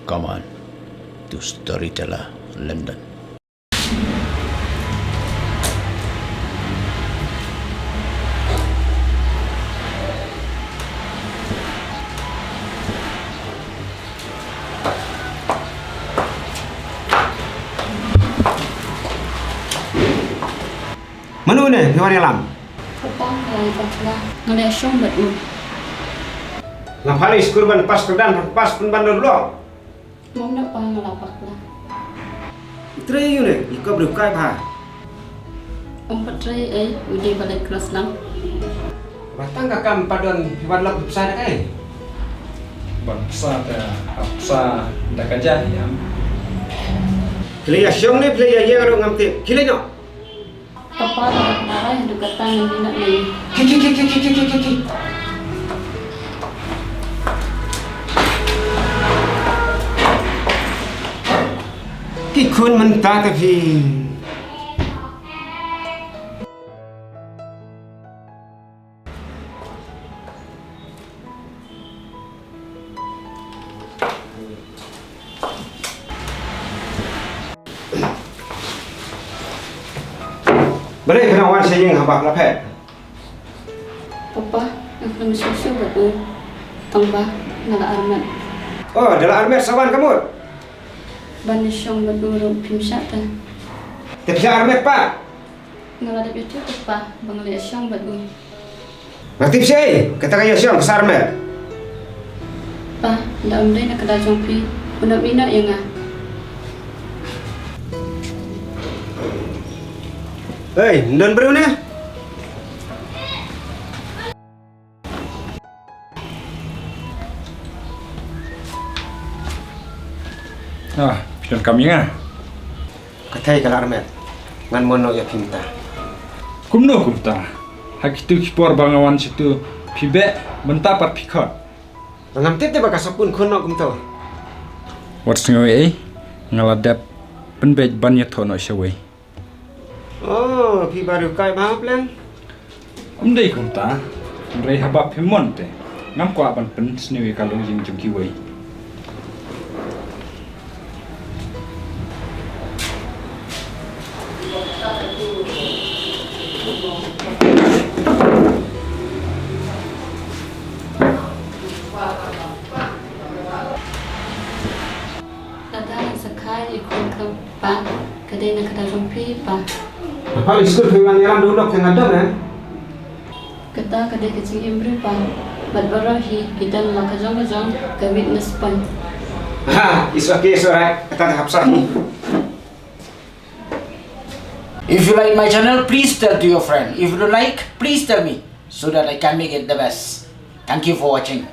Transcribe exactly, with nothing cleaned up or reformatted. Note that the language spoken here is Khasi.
Kaman to Storyteller London. Mano ne phi wan ïalam? Papa, nga la ïa bakla. Nga la ïa shong bad u. Nga phah ïa skul ban pass kyrdan, ban pass pynban don lok. Mom, na pa nga la bakla. Trei ïa u ne, ïa ka briew kai bha. Ym pat trei ei, u dei ba leit klas lang. Ba tang ka kam pat don, phi wan lok pisa da kai. Ban pisa te, pisa da ka jait ïa. Phi la ïa shong ne phi la ïa ïeng ruh ngam tip. Khie leit noh. Papa, ka dei ka dei, haduh katta ngan ïeh noh ïa u. Ki, ki, ki. Ki khun mynta te phi. Balei phi nang wan sha ïing haba la phet? Papa, nga khlem shisha bad u. Tang ba nga la armet. Oh, da la armet sa wan ka mut? Ban ïa shong bad u ruh phim shah te. Te phi la armet pat? Nga la dep ïathuh, Papa, ba nga la ïa shong bad u. Nga tip shaei, kata ka ïa shong ka sa armet. Pa, da ym dei na ka daw jong phi, u nang ïeh noh ïa nga. Hei, ym don briew ne? Ah, phi donkam ïa nga? Katai ka la armet. Ngan mon noh ïa phi mynta. Kumno kumta? Ha kitu ki por ba nga wan shitu phi beh, mynta pat phi khot. Ngam tip te ba ka sa pun khun noh kumto. Wat sngew ei, nga la dep pynbeit ban ïathoh noh shawei. Oh, phi ba riewkai bha pleng. Ym dei kumta, hynrei haba phi mon te ngam kwah ban pynsniew ïa ka longïing jong kiwei. Lada ngan sa kha ïa i khun kaba, ka dei na ka daw jong phi, Pa. Papa, i skul phi wan ïalam da u lok te nga don, eh? Kata ka dei ka jingim briew, Pa. Bad baroh hi ki don la ka jong ka jong ka weakness point. Ha, it's okay, it's alright. Kata ka hap sah ni. If you like my channel, please tell to your friend. If you don't like, please tell me so that I can make it the best. Thank you for watching.